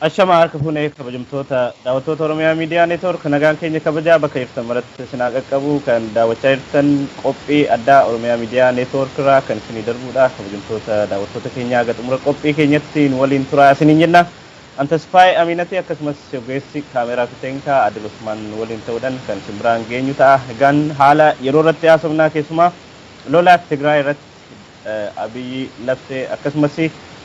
Ashamaa harka fuunee kabajamtoota daawwattoota Oromiyaa Miidiyaa Neetwoork, nagaan keenya kabajaa bakka jirtan maratti isin haa qaqqabu. Kan daawwachaa jirtan qophii addaa Oromiyaa Miidiyaa Neetwoork irraa kan isinii darbudha. Kabajamtoota daawwattoota keenyaa, haga xumura qophii keenyatti nu waliin turaa isiniin jenna. An Tasfaayee Aminati, akkasumas ogeessi kaameraa fi teeknikaa Adil Usmaan waliin ta'uudhaan kan isin biraan geenyu ta'a. Egaan haala yeroo irratti haasofnaa, keessumaa lola Tigraay irratti Abiyyi labsee, akkasumas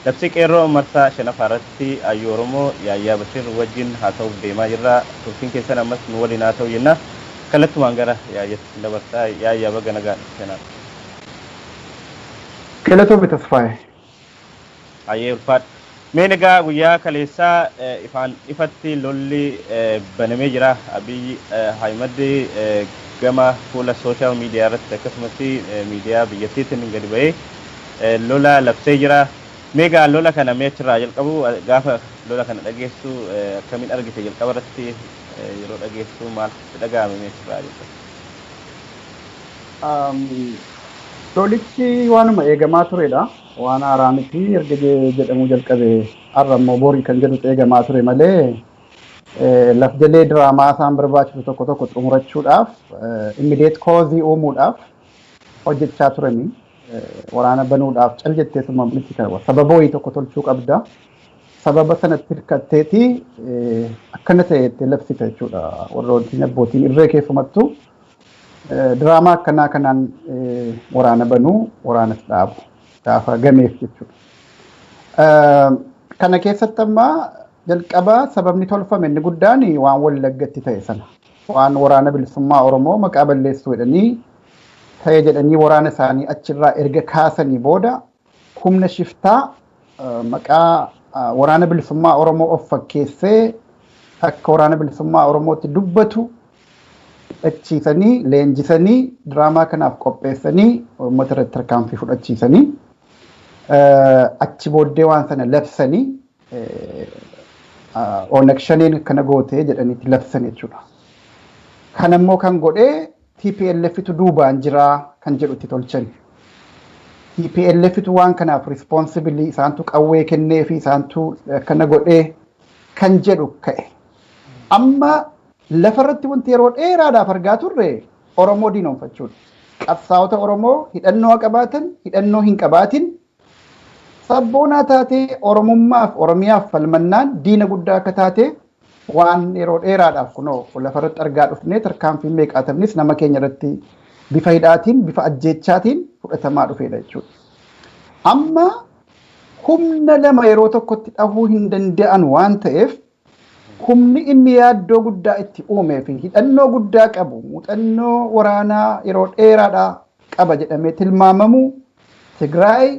labsii qeerroo marsaa shanaffaa irratti Hayyuu Oromoo Yaayyaa Bashir wajjin haasa'uuf deemaa jirra. Turtiin keessan ammas nu waliin haa ta'u jenna. Kallattumaan gara Yaayyaatti isin dabarsa. Yaayyaa, baga nagaan dhufte. Galatoomi, Tasfaayee. Hayyee, ulfaadha. Mee egaa guyyaa kaleessaa ifaan ifatti lolli banamee jira. Abiyyi Ahimad gama fuula social media irratti akkasumas miidiyaa biyyattiitiin gadi ba'ee lola labsee jira. Mee egaa lola kana mee achirraa jalqabu, gaafa lola kana dhageessu akkamiin argite? Jalqaba irratti yeroo dhageessu maal sitti dhaga'ame? Mee achirraa jalqabu? Lolichi waanuma eegamaa turedha. Waan haaraa miti. Erga jedhamuu jalqabe har'a immoo borii kan jedhutu eegamaa ture malee, lafjalee diraamaa isaan barbaachisu tokko tokko xumurachuudhaaf, immediate cause uumuudhaaf hojjechaa turani. Waraana banuudhaaf cal jetteesuma miti, kan sababa wayii tokko tolchuu qabda. Sababa sanatti hirkatteeti akkana ta'e itti labsita jechuudha. Warrootni abbootiin irree keessumattuu diraamaa akkanaa kanaan waraana banuu, waraanas dhaabu gaafa gameef jechuudha. Kana keessatti amma jalqaba sababni tolfame inni guddaan waan Wallaggatti ta'e sana. Waan Waraana Bilisummaa Oromoo maqaa balleessuu jedhanii ta'e jedhanii waraana isaanii achirraa erga kaasanii booda, humna shiftaa maqaa Waraana Bilisummaa Oromoo of fakkeessee akka Waraana Bilisummaa Oromootti dubbatu hidhachiisanii, leenjisanii, diraamaa kanaaf qopheessanii, uummata irratti tarkaanfii fudhachiisanii, achi booddee waan sana labsanii, ONEG Shaneen akkana gootee jedhaniitti labsan jechuudha. Kanammoo kan godhee TPLFtu duubaan jiraa kan jedhu itti tolchan. TPLFtu waan kanaaf responsible, isaantu qawwee kennee fi isaantu akkana godhee kan jedhu ka'e. Amma lafarratti wanti yeroo dheeraadhaaf argaa turre Oromoo diinoomfachuudha. Qabsaa'ota Oromoo hidhannoo qabaatan, hidhannoo hin qabaatin, sabboonaa taatee Oromummaaf Oromiyaaf falmannaan diina guddaa akka taate waan yeroo dheeraadhaaf kunoo lafarratti argaa dhufnee, tarkaanfiin meeqaatamnis nama keenya irratti bifa hidhaatiin, bifa ajjeechaatiin fudhatamaa dhufeedha jechuudha. Amma humna lama yeroo tokkotti dhahuu hin danda'an waan ta'eef, humni inni yaaddoo guddaa itti uumee fi hidhannoo guddaa qabu, muuxannoo waraanaa yeroo dheeraadhaa qaba jedhamee tilmaamamu Tigraay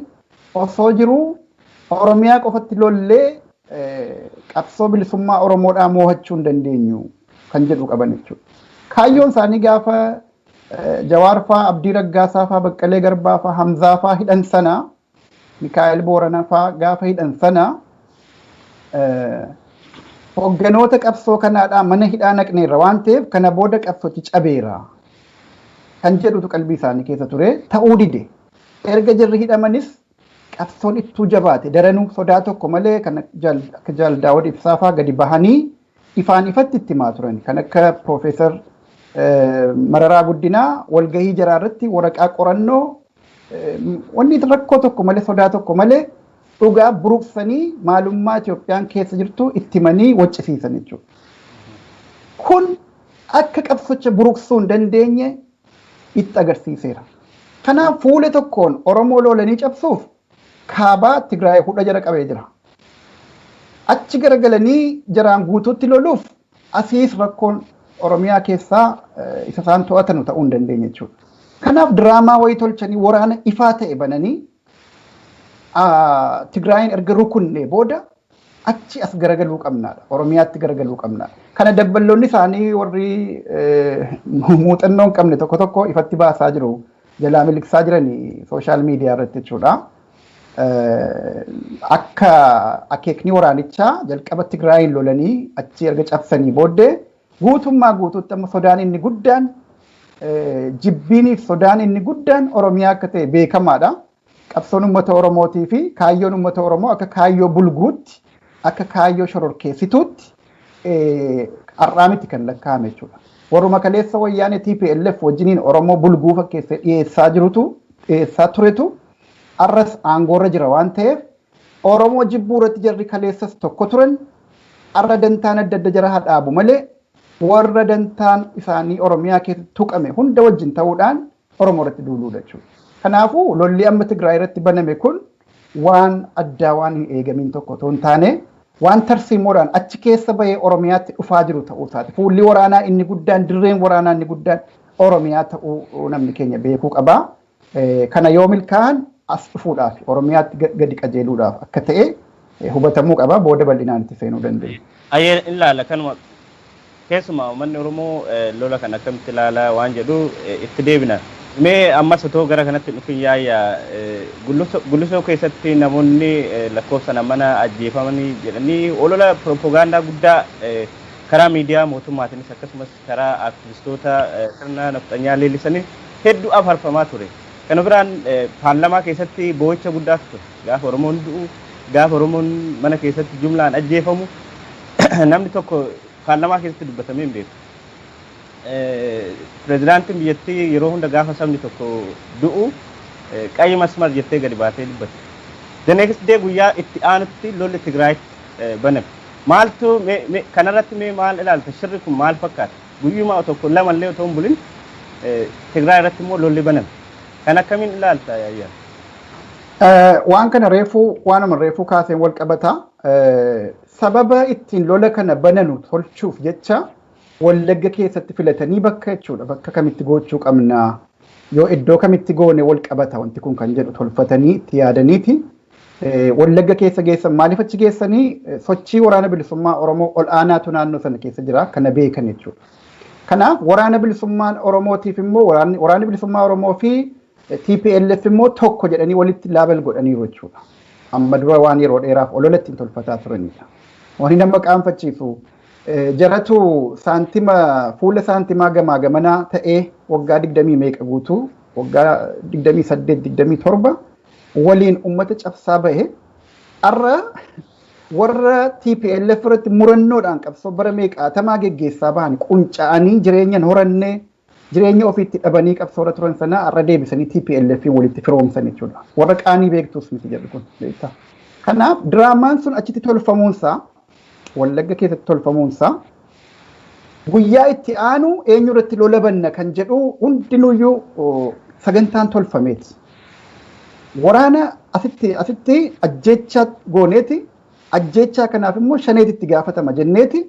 osoo jiruu, Oromiyaa qofatti lollee qabsoo bilisummaa Oromoodhaa mo'achuu hin dandeenyu kan jedhu qaban jechuudha. Kaayyoon isaanii gaafa Jawaar faa, Abdii Raggaasaa faa, Baqqalee Garbaa faa, Hamzaa faa hidhan sana, Mikaa'el Booranaa faa gaafa hidhan sana, hoogganoota qabsoo kanaadhaa mana hidhaa naqneerra waan ta'eef kana booda qabsootti cabeera kan jedhutu qalbii isaanii keessa ture. Ta'uu dide. Erga jarri hidhamanis qabsoon ittuu jabaate. Daranuu sodaa tokko malee kan akka Jaal Daawud Ibsaa faa gadi bahanii ifaan ifatti itti himaa turan. Kan akka Piroofeesar Mararaa Guddinaa walgahii jaraa irratti waraqaa qorannoo wanni rakkoo tokko malee, sodaa tokko malee dhugaa buruqsanii maalummaa Itoophiyaan keessa jirtu itti himanii waccisiisan jechuudha. Kun akka qabsocha buruqsuu hin dandeenye itti agarsiiseera. Kanaaf fuula tokkoon Oromoo lolanii cabsuuf kaabaa Tigraay hudha jara qabee jira. Achi garagalanii jaraan guutuutti loluuf asiis rakkoon Oromiyaa keessaa isa isaan to'atanu ta'uu hin dandeenye jechuudha. Kanaaf diraamaa wayii tolchanii waraana ifaa ta'e bananii, Tigraayin erga rukunne booda achi as garagaluu qabnaadha. Oromiyaatti garagaluu qabnaadha. Kana dabballoonni isaanii warri muuxannoo hin qabne tokko tokko ifatti baasaa jiru. Jalaa miliqsaa jirani social media irratti jechuudha. Akka akeekni waraanichaa jalqaba Tigraayin lolanii achi erga cabsanii booddee guutummaa guutuutti amma sodaan inni guddaan, jibbiiniif sodaan inni guddaan Oromiyaa akka ta'e beekamaadha. Qabsoon uummata Oromootii fi kaayyoon uummata Oromoo akka kaayyoo bulguutti Akka kaayyoo shororkeessituutti har'aa miti kan lakkaa'ame jechuudha. Warruma kaleessa Wayyaanee TPLF wajjiniin Oromoo bulguu fakkeessee dhiyeessaa jirutu, dhiyeessaa turetu har'as aangoorra jira waan ta'eef, Oromoo jibbuu irratti jarri kaleessas tokko turan. Har'a dantaan adda adda jara haa malee, warra dantaan isaanii Oromiyaa keessatti tuqame hunda wajjin ta'uudhaan Oromoo irratti duuluudha jechuudha. Kanaafuu lolli amma Tigraay irratti baname kun waan addaa, waan hin eegamin tokko otoo hin taane, waan tarsiimoodhaan achi keessa bahee Oromiyaatti dhufaa jiru ta'uu isaati. Fuulli waraanaa inni guddaan, dirreen waraanaa inni guddaan Oromiyaa ta'uu namni keenya beekuu qaba. Kana yoo milkaa'an as dhufuudhaaf, Oromiyaatti gadi qajeeluudhaaf akka ta'e hubatamuu qaba. Booda bal'inaan itti seenuu dandeenya. Ayyee, ilaala kanuma keessumaa uummanni Oromoo lola kan akkamitti ilaalaa waan jedhu itti deebina. Mee ammas otoo gara kanatti dhufin, yaaya Gullisoo keessatti namoonni lakkoofsaan mana ajjeefamanii jedhanii olola piroopagaandaa guddaa karaa miidiyaa mootummaatiinis akkasumas karaa aktivistoota sirna nafxanyaa leellisanii hedduu afarfamaa ture. Kana biraan paarlamaa keessatti boo'icha guddaatu ture. Gaafa Oromoon du'u, gaafa Oromoon mana keessatti jumlaan ajjeefamu, namni tokko paarlamaa keessatti dubbatamee hin beeku. Pireezidaantiin biyyattii yeroo hunda gaafa sabni tokko du'u "ቀይ መስመር" jettee gadi baatee dubbatti. The next day, guyyaa itti aanutti, lolli Tigraayitti baname. Maaltu kanarratti mee maal ilaalta? Shirri kun maal fakkaata? Guyyuma tokko lamallee otoo hin bulin Tigraay irratti immoo lolli baname. Kan akkamiin ilaalta, yaayyaa? Waan kana reefuu, waanuma reefuu kaaseen wal qabata. Sababa ittiin lola kana bananu tolchuuf jecha Wallagga keessatti filatanii bakka jechuudha. Bakka kamitti gochuu qabna? Yoo iddoo kamitti goone wal qabata wanti kun kan jedhu tolfatanii itti yaadaniiti. Wallagga keessa geessan. Maaliif achi geessanii? Sochii Waraana Bilisummaa Oromoo ol aanaatu naannoo sana keessa jira, kana beekan jechuudha. Kanaaf Waraana Bilisummaan Oromootiif immoo, Waraanni Bilisummaa Oromoo fi TPLF immoo tokko jedhanii walitti label godhaniiru jechuudha. Amma dura waan yeroo dheeraaf olola ittiin tolfataa turanidha. Wanni nama qaanfachiisu, jaratu saantima fuula saantimaa gamaa gamanaa ta'ee waggaa 20 meeqa guutuu, waggaa 28, 27 waliin uummata cabsaa bahe, har'a warra TPLF irratti murannoodhaan qabsoo bara meeqaatamaa geggeessaa bahan qunca'anii, jireenya hin horannee, jireenya ofiitti dhabanii qabsoo irra turan sana har'a deebisanii TPLF walitti firoomsan jechuudha. Warra qaanii beektus miti jedhu kun beektaa. Kanaaf diraamaan sun achitti tolfamuunsaa, Wallagga keessatti tolfamuunsaa, guyyaa itti aanu eenyu irratti lola banna kan jedhu hundinuyyuu sagantaan tolfameeti. Waraana asitti ajjeechaa gooneeti, ajjeechaa kanaaf immoo shaneeti itti gaafatama jenneeti,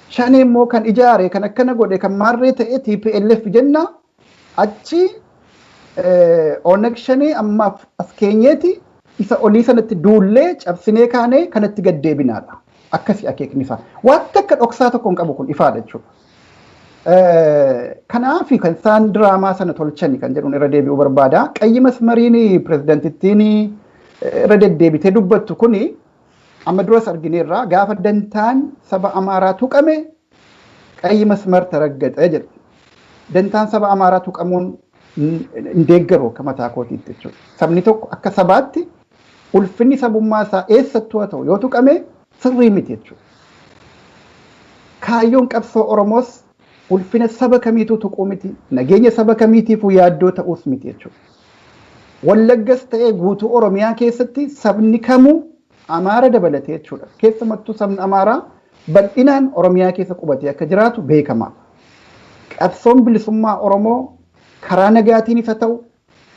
shanee immoo kan ijaare, kan akkana godhe, kan maarree ta'e TPLF jenna, achi ONEG Shanee ammaaf as keenyeeti isa olii sanatti duullee cabsinee kaanee kanatti gaddeebinaadha. Akkasi akeekni isaa. Waan takka dhoksaa tokko hin qabu, kun ifaadha jechuudha. Kanaaf kan isaan diraamaa sana tolchani kan jedhuun irra deebi'uu barbaada. ቀይ መስመር iin pireezidantittiin irra deddeebitee dubbattu kuni amma duras argineerra, gaafa dantaan saba Amaaraa tuqame "ቀይ መስመር ተረገጠ" jedhu. Dantaan saba Amaaraa tuqamuun hin deeggaru akka mataa kootiitti jechuudha. Sabni tokko akka sabaatti ulfinni sabummaa isaa eessattuu haa ta'u yoo tuqame sirrii miti jechuudha. Kaayyoon qabsoo Oromoos ulfina saba kamiituu tuquu miti, nageenya saba kamiitiifuu yaaddoo ta'uus miti jechuudha. Wallaggas ta'ee guutuu Oromiyaa keessatti sabni kamuu, Amaara dabalatee jechuudha. Keessumattuu sabni Amaaraa bal'inaan Oromiyaa keessa qubatee akka jiraatu beekamaadha. Qabsoon bilisummaa Oromoo karaa nagaatiinis haa ta'u,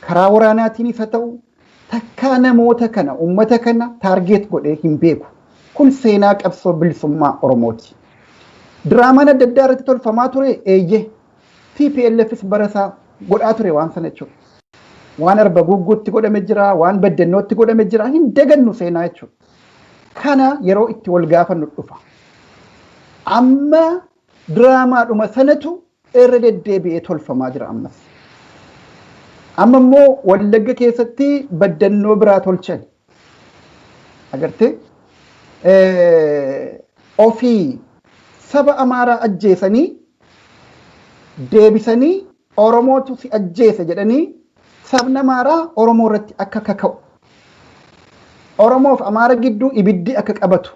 karaa waraanaatiinis haa ta'u, takkaa namoota kana, uummata kana target godhee hin beeku. Kun seenaa qabsoo bilisummaa Oromooti. Diraamaan adda addaa irratti tolfamaa ture, eeyyee. TPLFs barasaa godhaa ture waan sana jechuudha. Waan Arba Guugguutti godhame jira, waan Baddannootti godhame jira, hin dagannu seenaa jechuudha. Kana yeroo itti wal gaafannu dhufa. Amma diraamaadhuma sanatu irra deddeebi'ee tolfamaa jira ammas. Amma immoo Wallagga keessatti Baddannoo biraa tolchan. Agartee? Ofii saba Amaaraa ajjeesanii, deebisanii Oromootu si ajjeese jedhanii sabni Amaaraa Oromoo irratti akka kaka'u, Oromoof Amaara gidduu ibiddi akka qabatu.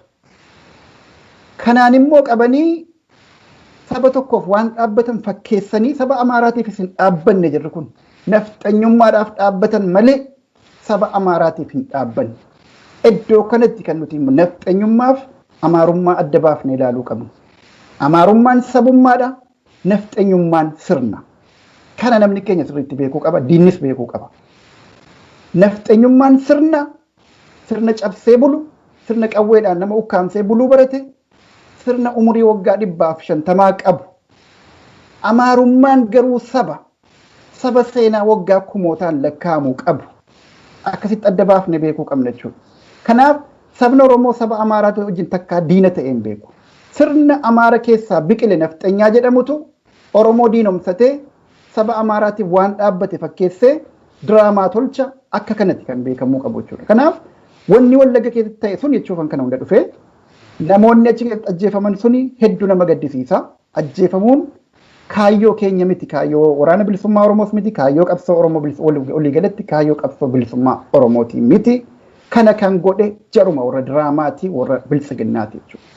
Kanaan immoo qabanii saba tokkoof waan dhaabbatan fakkeessanii saba Amaaraatiifis hin dhaabbanne. Jirri kun nafxanyummaadhaaf dhaabbatan malee saba Amaaraatiif hin dhaabbanne. Iddoo kanatti kan nuti nafxanyummaaf Amaarummaa adda baafnee ilaaluu qabnu. Amaarummaan sabummaadha, nafxanyummaan sirna. Kana namni keenya sirriitti beekuu qaba, diinnis beekuu qaba. Nafxanyummaan sirna, sirna cabsee bulu, sirna qawweedhaan nama ukkaamsee buluu barate, sirna umurii waggaa 150 qabu. Amaarummaan garuu saba, saba seenaa waggaa kumootaan lakkaa'amu qabu. Akkasitti adda baafnee beekuu qabna jechuudha. Kanaaf sabni Oromoo saba Amaaraatu wajjin takkaa diina ta'ee hin beeku. Sirna Amaara keessaa biqile nafxanyaa jedhamutu Oromoo diinomsatee saba Amaaraatiif waan dhaabbate fakkeessee diraamaa tolcha. Akka kanatti kan beekamuu qabu jechuudha. Kanaaf wanni Wallagga keessatti ta'e sun jechuufan kana hunda dhufee, namoonni achi keessatti ajjeefaman suni hedduu nama gaddisiisa. Ajjeefamuun kaayyoo keenya miti, kaayyoo Waraana Bilisummaa Oromoos miti, kaayyoo qabsoo Oromoo waliigalatti kaayyoo qabsoo bilisummaa Oromooti miti. Kana kan godhe jaruma warra diraamaati, warra biltsiginnaati jechuudha.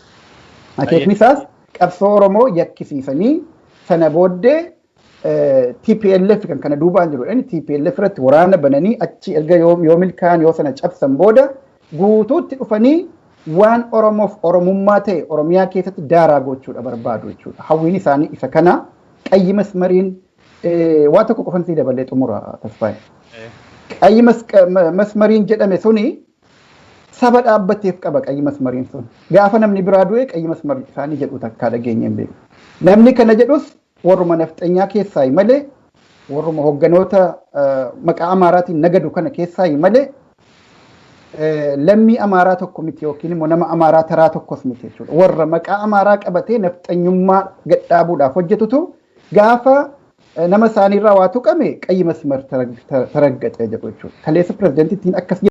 Akeekni isaas qabsoo Oromoo yakkisiisanii sana booddee TPLF kan kana duubaan jiru TPLF irratti waraana bananii achi erga yoo milkaa'an, yoo sana cabsan booda guutuutti dhufanii waan Oromoof Oromummaa ta'e Oromiyaa keessatti daaraa gochuudha barbaadu jechuudha. Hawwiin isaanii isa kana. Qayyi masmariin waa tokko qofan sii dabalee xumura, Tasfaayee. Qayyi masmariin jedhame suni saba dhaabbateef qaba qayyi masmariin sun. Gaafa namni biraa du'e qayyi masmarii isaanii jedhu takkaa dhageenya hin beeku. Namni kana jedhus warruma nafxanyaa keessaa malee, warruma hogganoota maqaa Amaaraatiin nagadu kana keessaa malee lammii Amaaraa tokko miti yookiin immoo nama Amaaraa taraa tokkos miti jechuudha. Warra maqaa Amaaraa qabatee nafxanyummaa gadhaabuudhaaf hojjetutu gaafa nama isaaniirraa waa tuqame qayyi masmar taraggaxee jedhu jechuudha. Kaleessa pirezidaantittiin akkas